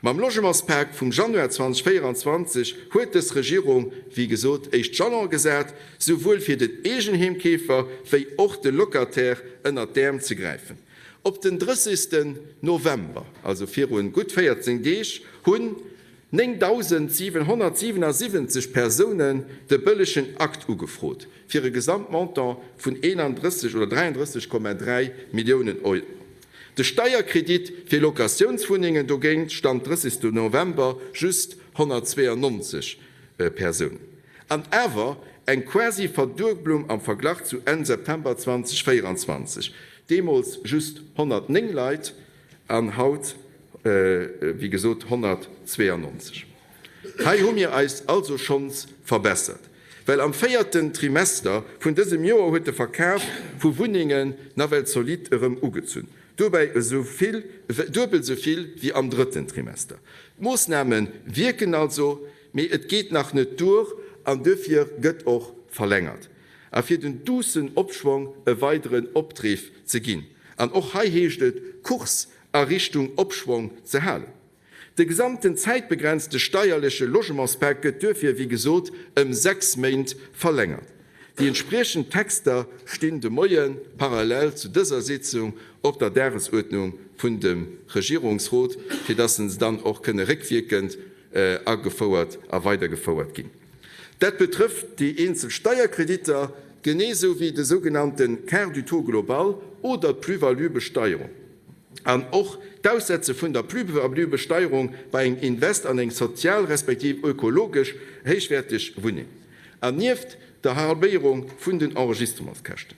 Mam Logementspak vum Januar 2024 huet dës Regierung, wéi gesot, éischt Jalon gesat, souwuel fir den Eegenheemkeefer wéi och de Locataire ënnert d'Äerm ze gräifen. Op den 30. November, also viru gutt 14 Deeg, hunn 9.777 Persounen de bëllegen Akt ugefrot, fir e Gesamtmontant vun 31 oder 33,3 Milliounen Euro. De Steierkredit fir Locatiounswunnengen dogéint, Stand 30 November, just 192 Persounen. An awer eng quasi Verdueblung am Verglach zu Enn September 2024, deemools just 109 Leit an haut, wéi gesot, 192. Hei hu mir eis also schonns verbessert, well am véierten Trimester vun dësem Joer huet de Verkaf vu Wunnengen nawell zolidd erëm ugezunn, dobäi esou vill, duebel esou vill wéi am drëtten Trimester. D'Moossname wierken also, mee et geet nach net duer an duerfir gëtt och verlängert. A fir den duussen Opschwong e weideren Opdriff ze ginn, an och hei heescht et, Kurs a Richtung Opschwong ze halen. De gesamten zäitbegrenzte steierleche Logementspak gëtt duerfir, wéi gesot, ëm 6 Méint verlängert. Déi entspriechend Texter stinn de Moie parallel zu dëser Sitzung op der Dagesuerdnung vun dem Regierungsrot, fir dass se dann och kënne réckwierkend agefouert a weidergefouert ginn. Dat betrëfft déi eenzel Steierkreditter, genee sou wéi de sougenannte Quart du taux global oder d'Plus-value-Besteierung. An och d'Aussetze vun der Plus-value-Besteierung bei engem Invest an eng sozial respektiv ökologesch héichwäerteg Wunneng. An nieft der Halbéierung vun den Enregistrementskäschten.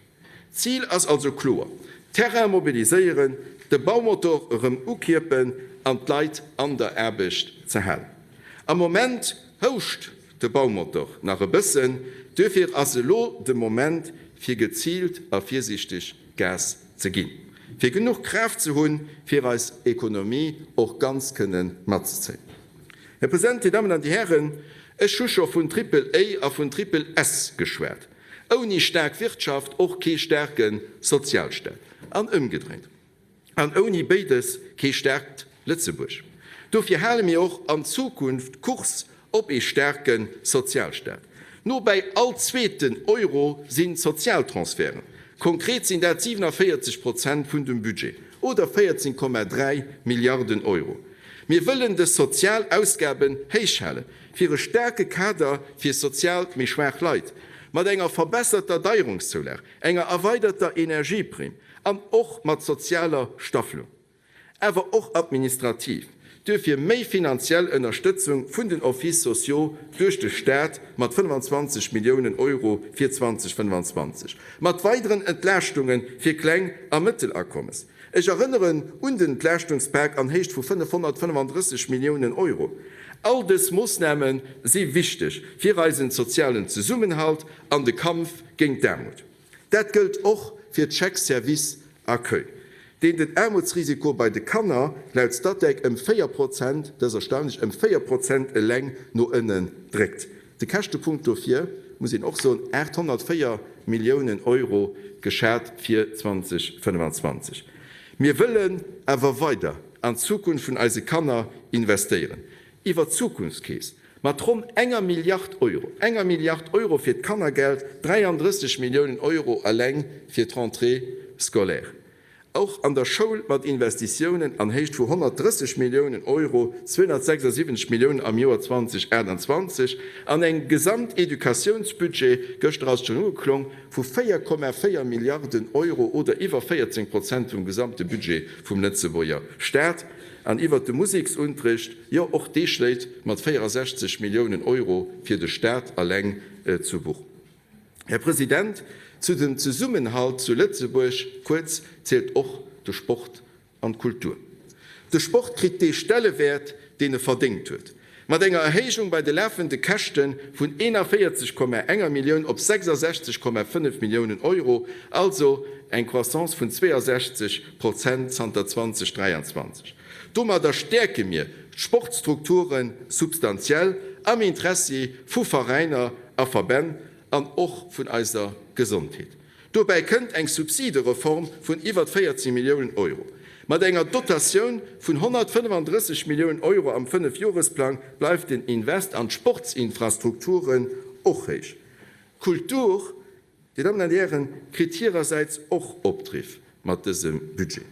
D'Zil ass also kloer, Terrain mobiliséieren, de Baumotor erëm ukierpen an d'Leit an der Aarbecht ze halen. Am Moment houscht de Baumotor nach e bëssen, duerfir ass elo de Moment fir geziilt a virsiichteg Gas ze ginn, fir genuch Kraaft ze hunn, fir eis Ekonomie och ganz kënne matzezéien. Här President, Dir Dammen an Dir Hären, ech hu scho vun Triple A a vun Triple S geschwat. Ouni staark Wirtschaft och kee staarke Sozialstaat an ëmgedréint. An ouni béides kee staarkt Lëtzebuerg. Dofir hale mir och an Zukunft Kurs op ee staarke Sozialstaat. Nobäi all zweeten Euro si Sozialtransferten. Konkret sinn dat 47 Prozent vun dem Budget oder 14,3 Milliarden Euro. Mir wëllen dës sozial Ausgaben héich halen, fir e staarke Kader fir sozial méi schwaach Leit, mat enger verbesserter Deierungszoulag, enger erweiderter Energieprimm an och mat sozialer Staffelung. Awer och administrativ, duerfir méi finanziell Ënnerstëtzung vun den Offices sociaux duerch de Staat mat 25 Milliounen Euro fir 2025, mat weideren Entlaaschtunge fir Kleng a Mëttelakommes. Ech erënneren un den Entlaaschtungspak an Héicht vu 535 Milliounen Euro. All dës Moossname si wichteg fir eisen sozialen Zesummenhalt an de Kampf géint d'Aarmut. Dat gëllt och fir d'Chèques service accueil, deen den Aarmutsrisiko bei de Kanner laut Statec ëm 4 Prozent, dat ass erstaunlech, ëm 4 Prozent eleng no ënnen dréckt. De Käschtepunkt dofir, muss een och soen, 804 Milliounen Euro geschat fir 2025. Mir wëllen awer weider an d'Zukunft vun eise Kanner investéieren, iwwer d'Zukunftskeess mat ronn enger Milliard Euro, enger Milliard Euro fir d'Kannergeld, 33 Milliounen Euro eleng fir d'Rentrée scolaire. Och an der Schoul mat Investitiounen an Héicht vu 130 Milliounen Euro, 276 Milliounen am Joer 2028, an engem Gesamteducatiounsbudget, gëschter ass et schonn ugeklong, vu 4,4 Milliarden Euro oder iwwer 14 Prozent vum gesamte Budget vum Lëtzebuerger Staat. An iwwert de Museksunterricht, jo och dee schléit mat 64 Milliounen Euro fir de Staat eleng zu Buch. Här President, zu dem Zesummenhalt zu Lëtzebuerg, kuerz, zielt och de Sport an d'Kultur. De Sport kritt dee Stellewäert, deen e verdéngt huet. Mat enger Erhéijung bei de lafende Käschte vun 41,1 Millioun op 66,5 Milliounen Euro, also eng Croissance vun 62 Prozent zanter 2023. Domadder stäerke mir d'Sportstrukture substantiell am Interessi vu Veräiner a Verbänn an och vun eiser Gesondheet. Dobäi kënnt eng Subsidereform vun iwwert 14 Milliounen Euro. Mat enger Dotatioun vun 135 Milliounen Euro am Fënnefjoresplang bleift den Invest an d'Sportsinfrastrukturen och héich. D'Kultur, Dir Dammen an Dir Hären, kritt hirersäits och Opdriff mat dësem Budget.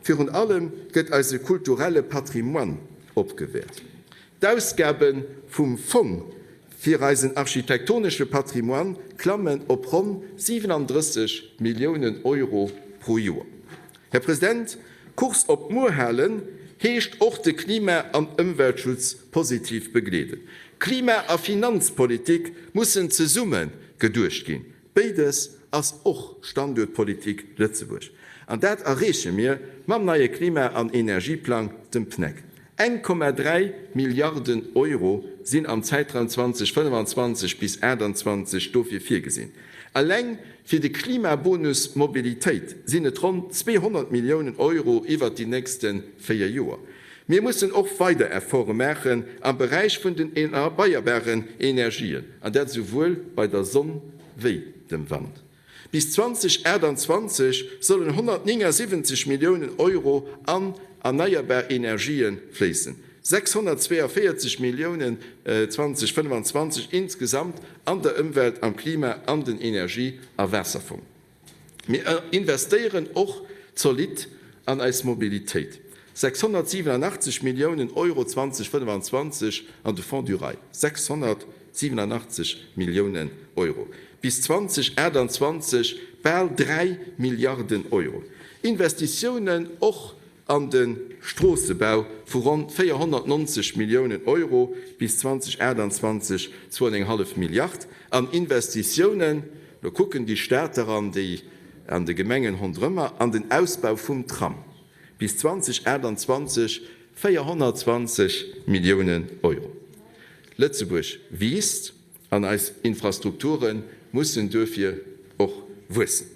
Virun allem gëtt eise kulturelle Patrimoine opgewäert. D'Ausgabe vum Fong fir eisen architektonesche Patrimoine klammen op ronn 37 Milliounen Euro pro Joer. Här President, Kurs op muer halen heescht och de Klima an Ëmweltschutz positiv begleeden. Klima a Finanzpolitik mussen zesumme geduecht ginn. Béides ass och Standuertpolitik Lëtzebuerg. An dat erreeche mir mam neie Klima an Energieplang, dem PNEC. 1,3 Milliarden Euro sinn am Zäitraum 2025 bis 2028 dofir virgesinn. Eleng fir de Klimabonus Mobilitéit sinn et ronn 200 Milliounen Euro iwwert déi nächste 4 Joer. Mir mussen och weider Efforte maachen am Beräich vun den erneierbaren Energien, an dat esouwuel bei der Sonn wéi dem Wand. Bis 2028 sollen 179 Milliounen Euro an erneierbar Energië fléissen, 642 Milliounen 2025 insgesamt an der Ëmwelt, am Klima, an den Energie a Waasserfong. Mir investéieren och zolidd an eis Mobilitéit, 687 Milliounen Euro 2025 an de Fonds du rail, 687 Milliounen Euro bis 2028, bal 3 Milliarden Euro Investitiounen och an de Stroossebau vu ronn 490 Milliounen Euro bis 2028, zwou an eng hallef Milliard an Investitiounen, lo kucken déi Stater an déi an de Gemengen ronderëmmer, an den Ausbau vum Tram bis 2028, 420 Milliounen Euro. Lëtzebuerg wiisst. An eis Infrastrukture mussen duerfir och wuessen.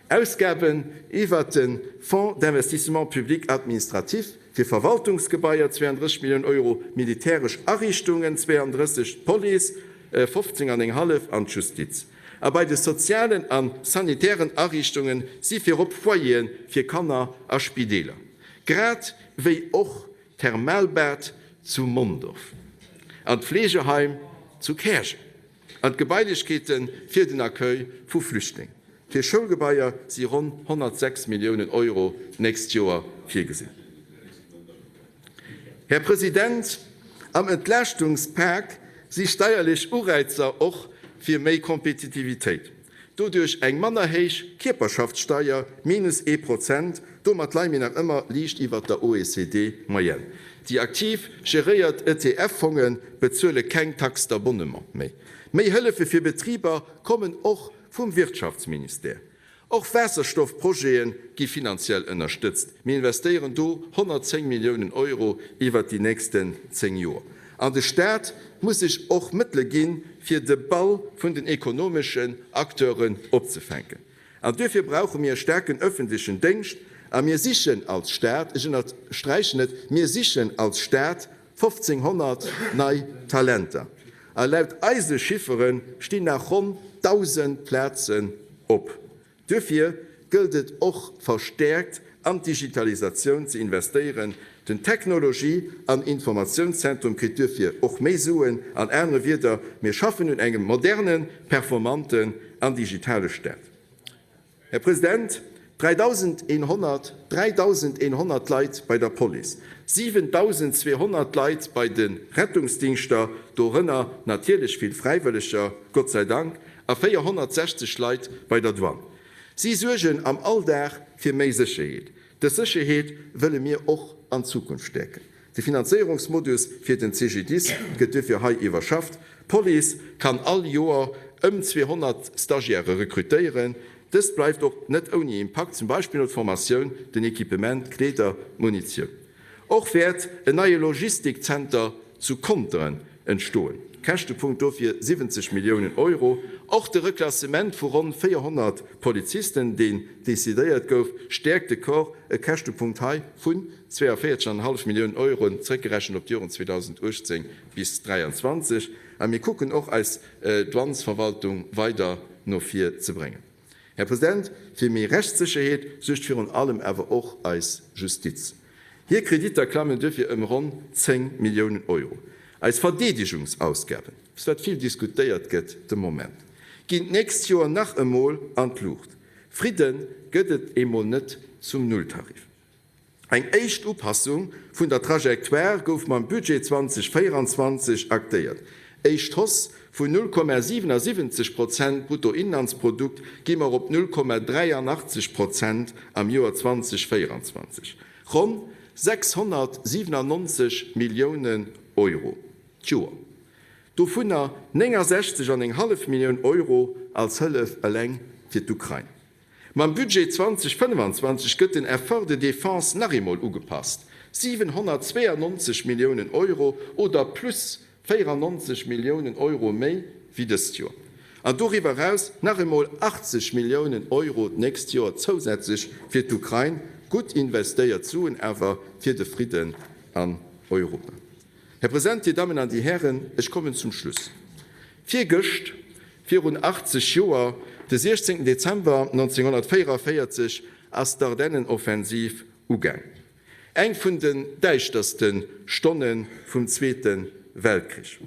Ausgaben iwwert de Fonds d'investissement public administratif fir Verwaltungsgebaier, 32 Milliounen Euro, militäresch Ariichtungen, 32, d'Police, 15 an eng hallef, an d'Justiz. A bei de sozialen a sanitären Ariichtunge si virop Foyere fir Kanner a Spideeler, grad wéi och d'Thermalbad zu Mondorf an d'Fleegeheim zu Käerjeng an d'Gebailechkeete fir den Accueil vu Flüchtling. Fir Schoulgebaier si ronn 106 Milliounen Euro d'nächst Joer virgesinn. Här President, am Entlaaschtungs-Pak si steierlech Ureizer och fir méi Kompetitivitéit. Doduerch eng manner héich Kierperschaftssteier, minus ee Prozent. Domat leie mir nach ëmmer liicht iwwert der OECD-Moyenne. Déi aktiv geréiert ETF-Fonge bezuele keng Taxe d'abonnement méi. Méi Hëllefe fir Betriber kommen och vum Wirtschaftsministère. Och Waasserstoff-Projete gi finanziell ënnerstëtzt. Mir investéieren do 110 Milliounen Euro iwwert déi nächsten 10 Joer. An de Staat muss sech och Mëttele ginn, fir de Ball vun den ekonomeschen Acteuren opzefänken. An duerfir brauche mir e staarken öffentlechen Déngscht. A mir sichen als Staat, ech ënnersträichen et, mir sichen als Staat 1.500 nei Talenter. A laut eise Chiffere stinn nach ronn 1.000 Plazen op. Duerfir gëllt et och verstäerkt an d'Digitalisatioun ze investéieren. Den Technologie an Informatiounszentrum kritt duerfir och méi Suen. An anere Wierder, mir schaffen un engem modernen, performanten an digitale Staat. Här President, 3.100, 3.100 Leit bei der Police, 7.200 Leit bei de Rettungsdingschter, dorënner natierlech vill Fräiwëlleger, Gott sei Dank, a 460 Leit bei der Douane. Si suergen am Alldag fir méi Sécherheet. Dës Sécherheet wëlle mir och an Zukunft stäerken. De Finanzéierungsmodus fir den CGDIS gëtt duerfir hei iwwerschafft. D'Police kann all Joer ëm 200 Stagiairë rekrutéieren. Dëst bleift och net ouni Impakt, zum Beispill op d'Formatioun, den Equipement, d'Kleeder, d'Munitioun. Och wäert en neie Logistikzenter. zu Contern entstoen. Käschtepunkt dofir 70 Milliounen Euro. Och de Reklassement vu ronn 400 Polizisten, deen decidéiert gouf, stäerkt de Corps, e Käschtepunkt hei vun 42,5 Milliounen Euro, zeréckgerechent op d'Joren 2018 bis 2023. A mir kucken och, eis Douanesverwaltung weider no vir ze bréngen. Här President, fir méi Rechtssécherheet suergt virun allem awer och eis Justiz. Hir Kreditter klammen duerfir ëm ronn 10 Milliounen Euro. Eis Verdeedegungsausgaben, eppes wat vill diskutéiert gëtt de Moment, ginn d'nächst Joer nach emol an d'Luucht. Fridde gëtt et emol net zum Nulltarif. Eng éischt Upassung vun der Trajectoire gouf mam Budget 2024 aktéiert. Éischt Hausse vun 0,77 Prozent Bruttoinlandsprodukt gi mer op 0,83 Prozent am Joer 2024, ronn 697 Milliounen Euro d'Joer, dovunner 69 an eng hallef Millioun Euro als Hëllef eleng fir d'Ukrain. Mam Budget 2025 gëtt den Effort de défense nach eemol ugepasst, 792 Milliounen Euro oder plus 94 Milliounen Euro méi wéi dëst Joer. An doriwwer eraus nach emol 80 Milliounen Euro d'nächst Joer zousätzlech fir d'Ukrain, gutt investéiert Suen awer fir de Fridden an Europa. Här President, Dir Dammen an Dir Hären, ech kommen zum Schluss. Virgëscht, virun 80 Joer, de 16 Dezember 1944, ass d'Ardennenoffensiv ugaang. Eng vun den däischterste Stonne vum Zweete Weltkrich.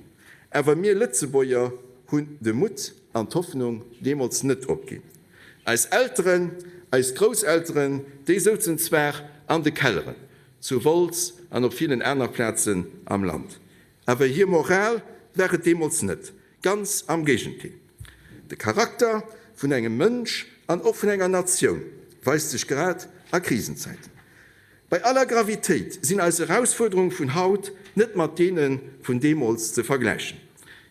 Awer mir Lëtzebuerger hunn de Mutt an d'Hoffnung deemools net opginn. Eis Elteren, eis Grousselteren, déi souzen zwar an de Kelleren, zu Wolz an op villen aner Plazen am Land. Awer hir Moral war et deemools net, ganz am Géigendeel. De Charakter vun engem Mënsch an och vun enger Natioun weist sech grad a Krisenzäiten. Bei aller Gravitéit sinn eis Erausfuerderunge vun haut net mat deene vun deemools ze vergläichen.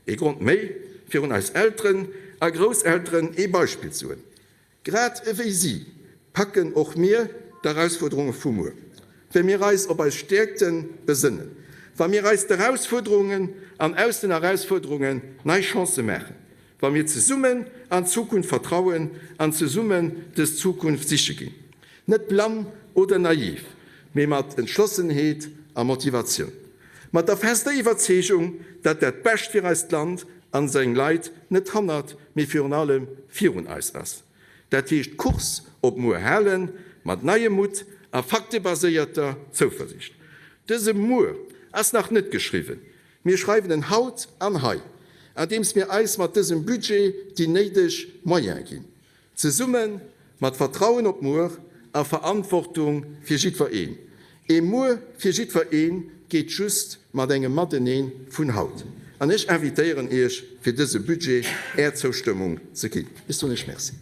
Ee Grond méi, fir un eis Elteren a Grousselteren ee Beispill ze huelen. Grad ewéi si packen och mir d'Erausfuerderunge vu muer, well mir eis op eis Stäerkte besënnen, wa mir eis d'Erausfuerderungen an aus den Erausfuerderungen nei Chancë maachen, wa mir zesummen an d'Zukunft vertrauen an zesummen dës Zukunft siche ginn. Net blann oder naiv, mee mat Entschlossenheet a Motivatioun. Mat der fester Iwwerzeegung, datt dat Bescht fir eist Land an seng Leit net hannert, mee virun allem virun eis ass. Dat heescht Kurs op muer halen, mat neiem Mutt a faktebaséierter Zouversiicht. Dëse Muer ass nach net geschriwwen. Mir schreiwen en haut an hei, andeems mir eis mat dësem Budget déi néideg Moyene ginn. Zesumme mat Vertrauen op muer a Verantwortung fir jiddwer een. Ee Muer fir jiddwer een geet just mat engem Matenee vun haut. An ech invitéieren Iech, fir dëse Budget Är Zoustëmmung ze ginn. Ech soen Iech Merci.